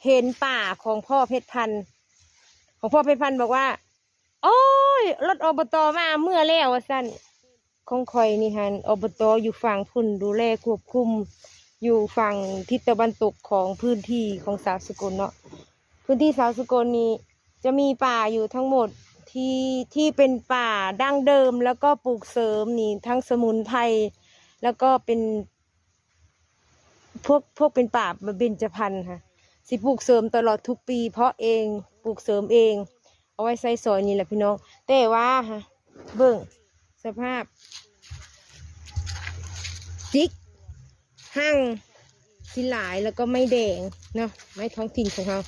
ເຫັນປ່າຂອງພໍ່ເພັດພັນ ຂອງພໍ່ເພັດພັນບອກວ່າ ໂອ້ຍ ລົດ ອບຕ ມາເມືອແລ້ວ ວ່າຊັ້ນ. ຂອງຂ້ອຍນີ້ຫັ້ນ ອບຕ ຢູ່ຝັ່ງພຸ້ນ ດູແລຄວບຄຸມ ຢູ່ຝັ່ງທິດຕາເວັນຕົກຂອງພື້ນທີ່ຂອງຊາວສະກົນເນາະ. ພື້ນທີ່ຊາວສະກົນນີ້ຈະມີປ່າຢູ່ທັງໝົດທີ່ ທີ່ເປັນປ່າດັ້ງເດີມ ແລ້ວກໍປູກເສີມນີ້ ທັງສະໝຸນໄພ ແລ້ວກໍເປັນ ພວກ ພວກເປັນປ່າເບັນຈະພັນຫັ້ນ ຊິປູກເສີມຕະຫຼອດທຸກປີ ເພາະເອງ ປູກເສີມເອງ ເອົາໄວ້ໃຊ້ສອຍນີ້ແຫຼະພີ່ນ້ອງ. ແຕ່ວ່າ ເບິ່ງສະພາບ ຈິກ ຮັ່ງ ຊິຫຼາຍ ແລ້ວກໍໄມ້ແດງເນາະ ໄມ້ທ້ອງຖິ່ນຂອງເຮົາ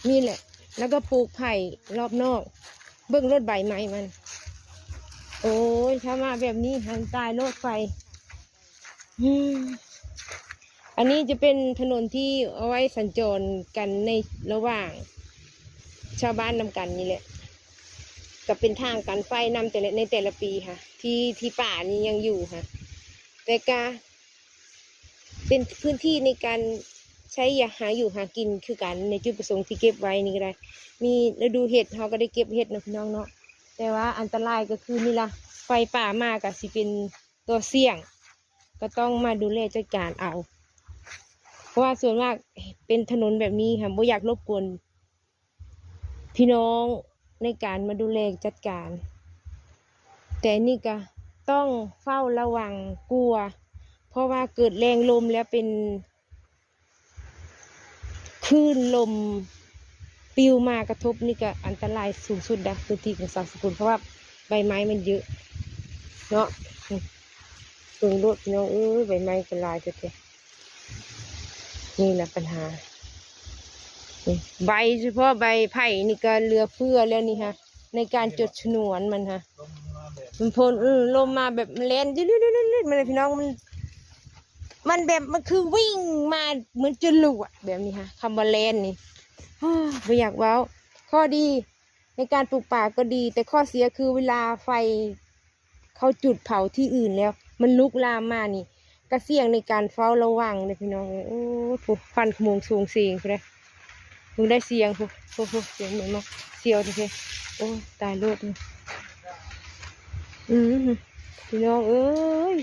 ນີ້ແຫຼະ ແລ້ວກໍປູກໄຜ່ລອບນອກ. ເບິ່ງໂລດໃບໄມ້ມັນ ໂອ້ຍ ຖ້າມາແບບນີ້ຫັ້ນ ຕາຍໂລດໄຟ. ອືມ ອັນນີ້ຈະເປັນຖະໜົນທີ່ເອົາໄວ້ສັນຈອນກັນໃນລະຫວ່າງຊາວບ້ານນຳກັນນີ້ແຫຼະ ກໍເປັນທາງກັນໄຟນຳແຕ່ລະ ໃນແຕ່ລະປີຫັ້ນ ທີ່ ທີ່ປ່ານີ້ຍັງຢູ່ຫັ້ນ ແຕ່ກະເປັນພື້ນທີ່ໃນການໃຊ້ຫາຢູ່ຫາກິນຄືກັນ ໃນຈຸດປະສົງທີ່ເກັບໄວ້ນີ້ກໍໄດ້. ມີລະດູເຫັດ ເຮົາກໍໄດ້ເກັບເຫັດເນາະພີ່ນ້ອງເນາະ ແຕ່ວ່າອັນຕະລາຍກໍຄືນີ້ລະ ໄຟປ່າມາກໍຊິເປັນ ຕົວສ່ຽງ ກໍຕ້ອງມາດູແລຈັດການເອົາ ເພາະວ່າສ່ວນມາກເປັນຖະໜົນແບບນີ້ຫັ້ນ ບໍ່ຢາກລົບກວນພີ່ນ້ອງໃນການມາດູແລຈັດການ ແຕ່ນີ້ກໍຕ້ອງເຝົ້າລະວັງກວ່າ ເພາະວ່າເກີດແຮງລົມແລ້ວເປັນ ຄື້ນລົມປິວມາກະທົບນີ້ກະອັນຕະລາຍສູງສຸດເດ້ ພື້ນທີ່ຂອງຊາວສະກຸນ ເພາະວ່າໃບໄມ້ມັນເຍອະເນາະ. ເບິ່ງໂລດພີ່ນ້ອງເອີຍ ໃບໄມ້ກໍຫຼາຍແທ້ໆ ນີ້ລະບັນຫາ. ນີ້ ໃບ ສະເພາະໃບໄຜ່ນີ້ກະເຫຼືອເຟືອແລ້ວນີ້ຫະ ໃນການຈົດສະຫງວນມັນຫະ ມັນພົ້ນ ເອີ ລົມມາແບບມັນແລ່ນ ມາເລີຍພີ່ນ້ອງ ມັນ ມັນແບບ ມັນຄືວິ່ງມາເໝືອນຈະຫຼວດແບບນີ້ຫະ. ຄຳວ່າແລ່ນນີ້ ບໍ່ຢາກເວົ້າ. ຂໍ້ດີໃນການປູກປ່າກໍດີ ແຕ່ຂໍ້ເສຍຄືເວລາໄຟເຂົາຈຸດເຜົາທີ່ອື່ນແລ້ວ ມັນລຸກລາມມານີ້ ກະສ່ຽງໃນການເຝົ້າລະວັງເດ້ພີ່ນ້ອງເອີຍ. ໂອ້ຍ ພຸ້ນ ຄວັນຂະໂມງໂສງເສງພຸ້ນເດ້ ເບິ່ງໄດ້ສຽງພຸ້ນ ໂອ້ໂຫ ສຽງເໝືອນມາ ສຽວແທ້ໆ. ໂອ້ຍ ຕາຍໂລດ ອືມ ພີ່ນ້ອງເອີຍ.